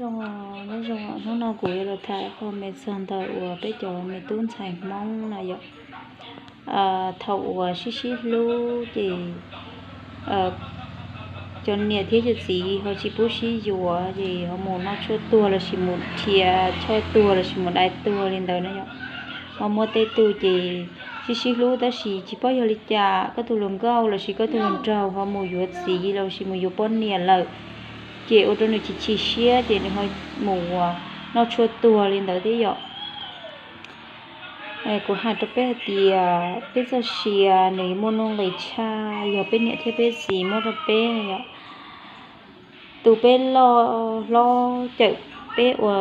Nyob zoo, nyob zoo, hnub no kuv yuav los tham qhov me txog ntawm uas peb cov me tub ntxhais Hmoob na yom. Thaum uas sib sib hlub ces cov niam thiab cov txiv ho tsis pub sib yuav ces ho mus noj tshuaj tuag lossis mus dhia choj tuag lossis mus dai tuag li ntawd na yom. Ho muaj tej tug ces sib sib hlub tab sis tsis paub yog li cas koj tus hluas nkauj lossis koj tus hluas nraug ho mus yuav txiv lossis mus yuav poj niam lawm, ces ua rau nws chim chim siab ces nws ho mus noj tshuaj tuag li ntawd thiab yom. Kuv hais rau peb hais tias peb txoj sia nws muaj nuj nqis tshaj yog peb niam thiab peb txiv muab rau peb yom. Tus peb loj hlob cawm peb ua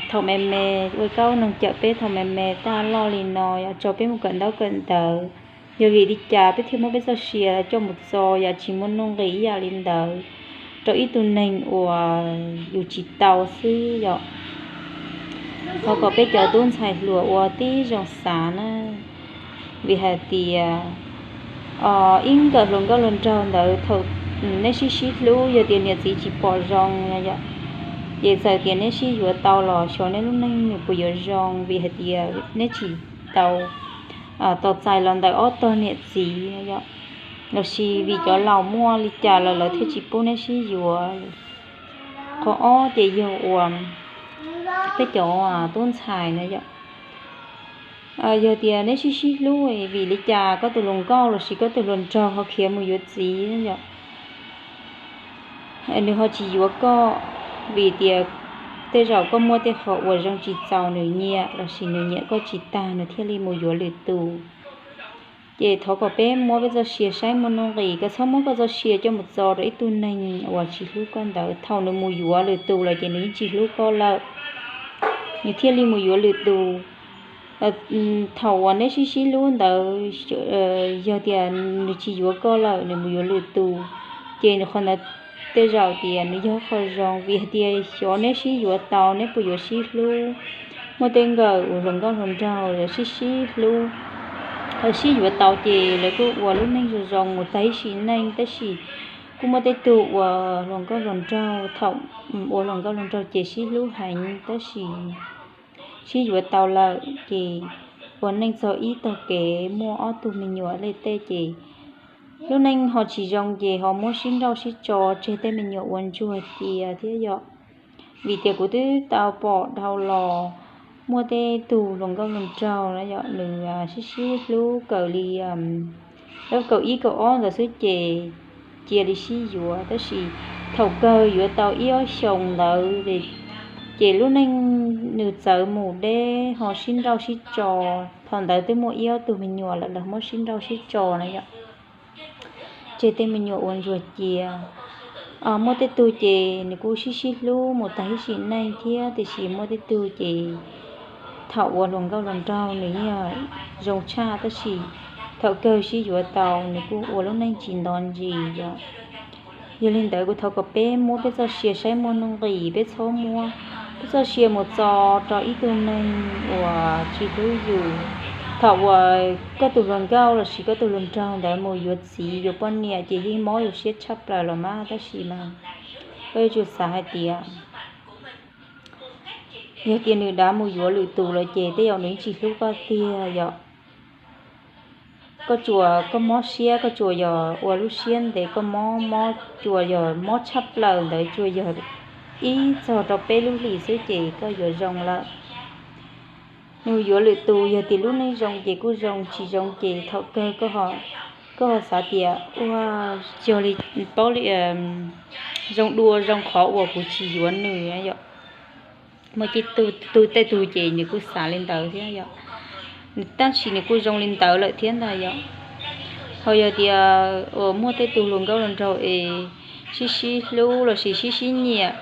thaum me me, ua kaub noog cawm peb thaum me me tag loj li no yom, tso peb mus kawm ntaub kawm ntawv. Yog vim li cas peb thiaj muab peb txoj sia coj mus txo yam tsis muaj nuj nqis ib yam li ntawd rau ib tug neeg uas yus tsis tau xwb yom. Thov kom peb cov tub ntxhais hluas ua tib zoo xav na, vim hais tias ib nkawm hluas nkauj hluas nraug ntawd thaum neb sib sib hlub yog tias niam txiv tsis pom zoo yom, ces txawm tias neb sib yuav tau los xyov neb lub neej nws puas yuav zoo vim hais tias neb tsis tau tos txais los ntawm ob tog niam txiv yom, lossis vim cov laus muaj li cas lawm lawv thiaj tsis pub neb sib yuav. Qhov ob ces yog uas peb cov tub ntxhais na yom, yog tias neb sib sib hlub vim li cas koj tus hluas nkauj lossis koj tus hluas nraug ho khiav mus yuav txiv yom, nws ho tsis yuav koj vim tias tej zaum koj muaj tej qhov uas zoo tsis txaus nws nyiam lossis nws nyiam koj tsis tag nws thiaj li mus yuav lwm tus. Ces thov kom peb muab peb txoj sia saib muaj nuj nqis, koj txhob muab koj txoj sia coj mus txo rau ib tug neeg uas tsis hlub koj ntawd. Thaum nws mus yuav lwm tus lawm ces nws yeej tsis hlub koj lawm, nws thiaj li mus yuav lwm tus. Thaum uas neb sib sib hlub ntawd, yog tias nws tsis yuav koj lawm nws mus yuav lwm tus, ces qhov ntawd tej zaum tias nws yog qhov zoo vim hais tias xyov neb sib yuav tau neb puas yuav sib hlub. Muaj tej nkawm uas hluas nkauj hluas nraug sib sib hlub, sib yuav tau ces lawv kuj ua lub neej zoo zoo mus tag ib sim neej, tab sis kuj muaj tej tug uas hluas nkauj hluas nraug thaum ua hluas nkauj hluas nraug ces sib hlub heev tab sis sib yuav tau lawm ces ua neej txog ib tog kev muaj ob tug me nyuam lej tej ces lub neej ho tsis zoo ces ho muab sib nrauj sib tso tseg tej me nyuam ua ntsuag cia thiab yom. Vim tias kuv twb tau pom dhau los muaj tej tug hluas nkauj hluas nraug na yom, nws sib sib hlub kawm li, lab kaum ib kaum ob ntawd xwb ces cia li sib yuav, tab sis thaum kawg yuav tau ib ob xyoos ntawd ces lub neej nws txawv mus deb ho sib nrauj sib tso. Thaum ntawd twb muaj ib ob tug me nyuam lawm, lawv muab sib nrauj sib tso na yom, tseg tej me nyuam ua ntsuag cia. Muaj tej tug ces nws kuj sib sib hlub mus tag ib sim neej thiab, tiam sis muaj tej tug ces thaum ua hluas nkauj hluas nraug nws yeej zoo tshaj, tab sis thaum kawg sib yuav tau nws kuj ua lub neej tsis nto ntsis yom. Yog li ntawd kuv thov kom peb muab peb txoj sia saib muaj nuj nqis, peb txhob muab peb txoj sia mus txo rau ib tug neeg uas tsis hlub yus. Thaum uas koj tus hluas nkauj lossis koj tus hluas nraug ntawd mus yuav txiv yuav poj niam ces yeej mob yus siab tshaj plaws los mas, tab sis mas koj yuav tsum xav hais tias yog tias nws dav mus yuav lwm tus lawm ces tej zaum nws tsis hlub koj tiag yom. Koj tsuas, koj mob siab, koj tsuas yog ua lub siab ntev, koj mob mob tsuas yog mob tshaj plaws ntawd tsuas yog ib txog rau peb lub hlis xwb ces koj yuav zoo lawm. Nws yuav lwm tus yog tias lub neej zoo ces kuj zoo, tsis zoo ces thaum kawg koj ho xav tias ua yog li paub li zoo dua zoo qhov uas kuv tsis yuav nws yom. Muaj tej tug, tej tug ces nws kuj xav li ntawd thiab yom, tab sis nws kuj zoo li ntawd lawm thiab ntag yom. Ho yog tias uas muaj tej tug hluas nkauj hluas nraug es sib sib hlub lossis sib sib nyiam,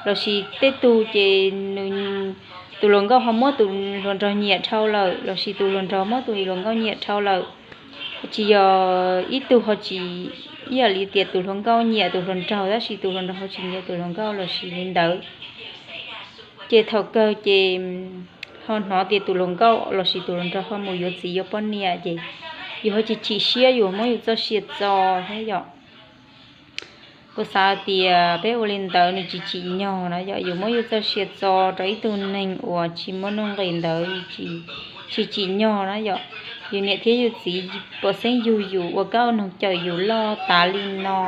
lossis tej tug ces nws, tus hluas nkauj ho muab tus hluas nraug nyiam dhau lawm lossis tus hluas nraug muab tus hluas nkauj nyiam dhau lawm, tsis yog ib tug ho tsis, ib yam li tias tus hluas nkauj nyiam tus hluas nraug tab sis tus hluas nraug ho tsis nyiam tus hluas nkauj lossis li ntawd, ces thaum kawg ces ho hnov tias tus hluas nkauj lossis tus hluas nraug ho mus yuav txiv yuav poj niam ces yus ho tsis chim siab, yus muab yus txoj sia txo thiab yom. Kuv xav tias peb ua li ntawd nws tsis tsim nyog na yom, yus muab yus txoj sia txo rau ib tug neeg uas tsis muaj nuj nqis ntawd tsis tsim nyog na yom. Yus niam thiab yus txiv puas xeeb yug yus ua kab ua noog cawm yus loj tas li no,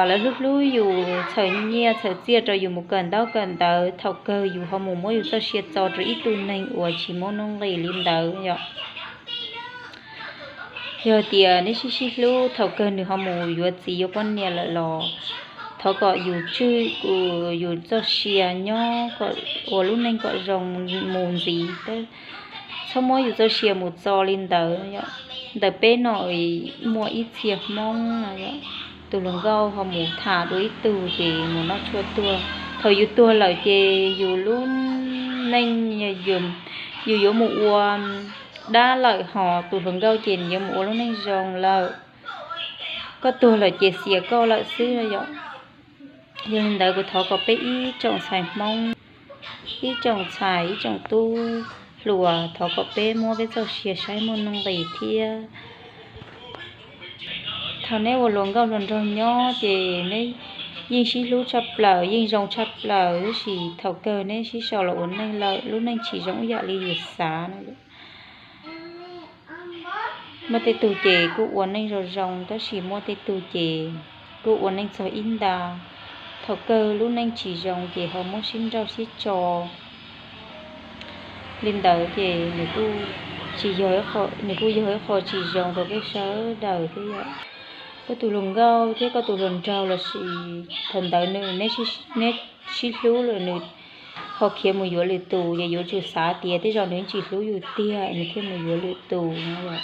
lawv hlub hlub yus, txhawm nyiaj txhawm txiaj rau yus mus kawm ntaub kawm ntawv, thaum kawg yus ho mus muab yus txoj sia txo rau ib tug neeg uas tsis muaj nuj nqis li ntawd yom. Yog tias neb sib sib hlub, thaum kawg nws ho mus yuav txiv yuav poj niam lawm los thov kom yus tswj yus txoj sia nyob kom ua lub neej kom zoo mus ntxiv, txhob muab yus txoj sia mus txo li ntawd. Ntawm peb no muaj ib txhia Hmoob no, tus hluas nkauj ho mus tham dua ib tug ces mus noj tshuaj tuag. Thaum yus tuag lawm ces yus lub neej, yus yuav mus ua dab lawm, ho tus hluas nkauj ces nws yuav mus ua lub neej zoo lawm. Koj tuag lawm ces xiam koj lawm xwb yom. Yog li ntawd kuv thov kom peb ib tsoom ntxhais Hmoob, ib tsoom ntxhais, ib tsoom tub hluas, thov kom peb muab peb txoj sia saib muaj nuj nqis thiab. Thaum neb ua hluas nkauj hluas nraug nyob ces neb yeej sib hlub tshaj plaws, yeej zoo tshaj plaws, tab sis thaum kawg neb sib sau los ua neej lawm, lub neej tsis zoo ib yam li yus xav no. Muaj tej tug ces kuj ua neej zoo zoo, tab sis muaj tej tug ces kuj ua neej txog ib nta. Thaum kawg lub neej tsis zoo ces ho muab sib nrauj sib tso li ntawd ces nws kuj tsis yog, nws kuj yog ib qho tsis zoo rau peb sawv daws thiab yom. Koj tus hluas nkauj thiab koj tus hluas nraug lossis thaum ntawd nws, neb sib hlub lawm, nws ho khiav mus yuav lwm tus, ces yuav tsum xav tias tej zaum nws tsis hlub yus tiag nws thiaj mus yuav lwm tus no yom.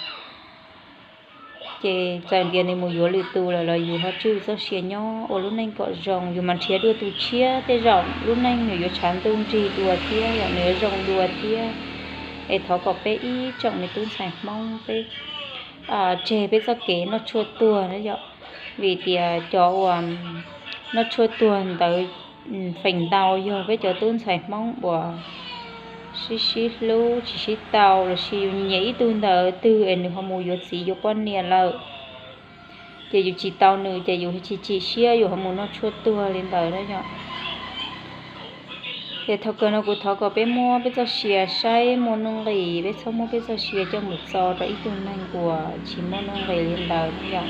Ces txawm tias nws mus yuav lwm tus lawm los yus ho tswj txoj sia nyob ua lub neej kom zoo, yus mas nrhiav dua tus tshiab tej zaum lub neej nws yuav tshav ntuj nrig dua thiab yom, nws yuav zoo dua thiab. Es thov kom peb ib tsoom me tub ntxhais Hmoob peb tseg peb txoj kev noj tshuaj tuag na yom, vim tias cov uas noj tshuaj tuag ntawd feem ntau yog peb cov tub ntxhais Hmoob uas sib sib hlub tsis sib tau lossis yus nyiam ib tug ntawd twg es nws ho mus yuav txiv yuav poj niam lawm, ces yus tsis tau nws ces yus tsis chim siab yus ho mus noj tshuaj tuag li ntawd na yom. Ces thaum kawg no kuv thov kom peb muab peb txoj sia saib muaj nuj nqis, peb txhob muab peb txoj sia coj mus txo rau ib tug neeg uas tsis muaj nuj nqis li ntawd yom.